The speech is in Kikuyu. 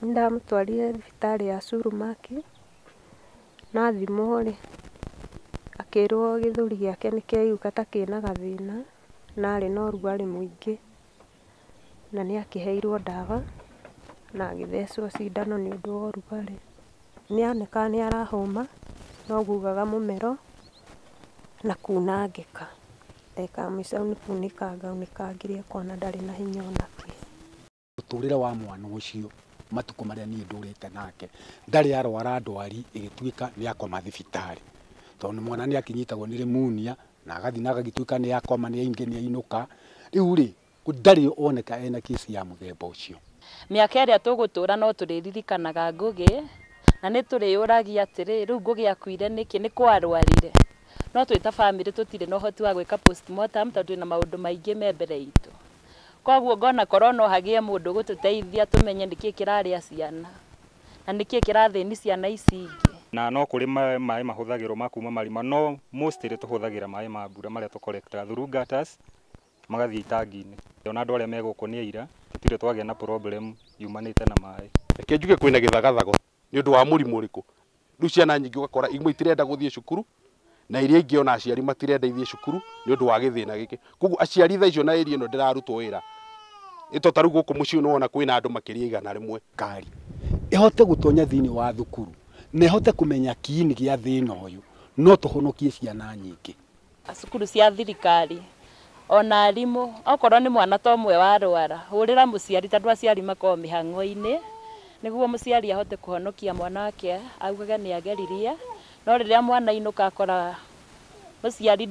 Nĩndamũtwarire thibitarĩ ya Surumaki, na athimwo-rĩ, akĩrwo gĩthũri gĩake nĩkĩraiguĩka ta kĩna gathĩna, na arĩ na ũrugarĩ mũingĩ, na nĩakĩheirwo ndawa na agĩthecwo cindano nĩũndũ wa ũrugarĩ. Nĩaronekaga nĩarahũma, no augaga mũmero na kunangĩka. Ndagĩka ya mũico nĩ kunĩkanga aunĩkangire ũkona ndarĩ na hinya ona kĩ. Mũtũrĩre wa mwana ũcio matukũ marĩa niĩ ndũrĩte nake ndarĩ arwara ndwari ĩgĩtuĩka nĩ akoma thibitarĩ, tondũ mwana nĩ akĩnyitagwo nĩ pneumonia na agathiĩ na agagĩtuĩka nĩ akoma nĩ aingĩ nĩ ainũka. Rĩu rĩ, ndarĩ oneka ena kesi ya mũthemba ũcio. Mĩaka ĩrĩa tũgũtũra no tũrĩririkanaga Ngũgĩ, na nĩ tũrĩyũragia atĩrĩ, rĩu Ngũgĩ akuire nĩkĩ, nĩ kũ arwarire? No twĩ ta bamĩrĩ tũtirĩ na ũhoti wa gwĩka postmortem tondũ twĩna maũndũ maingĩ me mbere itũ. Koguo ngona korwo no hagĩe mũndũ ũgũtũteithia tũmenye nĩkĩ kĩrarĩa ciana na nĩkĩ kĩrathĩni ciana ici ingĩ. Na no kũrĩ maĩ mahũthagĩrwo ma kuma marima, no mostly tũhũthagĩra maĩ ma mbura marĩa tũcollectaga through gutters magathiĩ itangi-inĩ. Ona andũ arĩa me gũkũ nĩ aira, tũtirĩ twagĩa na problem yumanĩte na maĩ. Reke njuge kwĩna gĩthagathago nĩ ũndũ wa mũrimũ ũrĩkũ. Rĩu ciana nyingĩ ũgakora imwe itirenda gũthiĩ cukuru na iria ingĩ ona aciari matirenda ithiĩ cukuru nĩ ũndũ wa gĩthĩna gĩkĩ. Koguo aciari thaa icio na area ĩno ndĩrarutwo wĩra, ĩto ta rĩu gũkũ mũciĩ nĩwona kwĩna andũ makĩria 100. Kari ĩhote gũtonya thĩinĩ wa thukuru na ĩhote kũmenya kiini gĩa thĩna ũyũ, no tũhonokie ciana nyingĩ. Cukuru cia thirikari ona arimũ, okorwo nĩ mwana ta ũmwe warwara, hũrĩra mũciari tondũ aciari makoragwo mĩhang'o-inĩ, nĩguo mũciari ahote kũhonokia mwana wake augage nĩ ageririe, no rĩrĩa mwana ainũka akora mũciari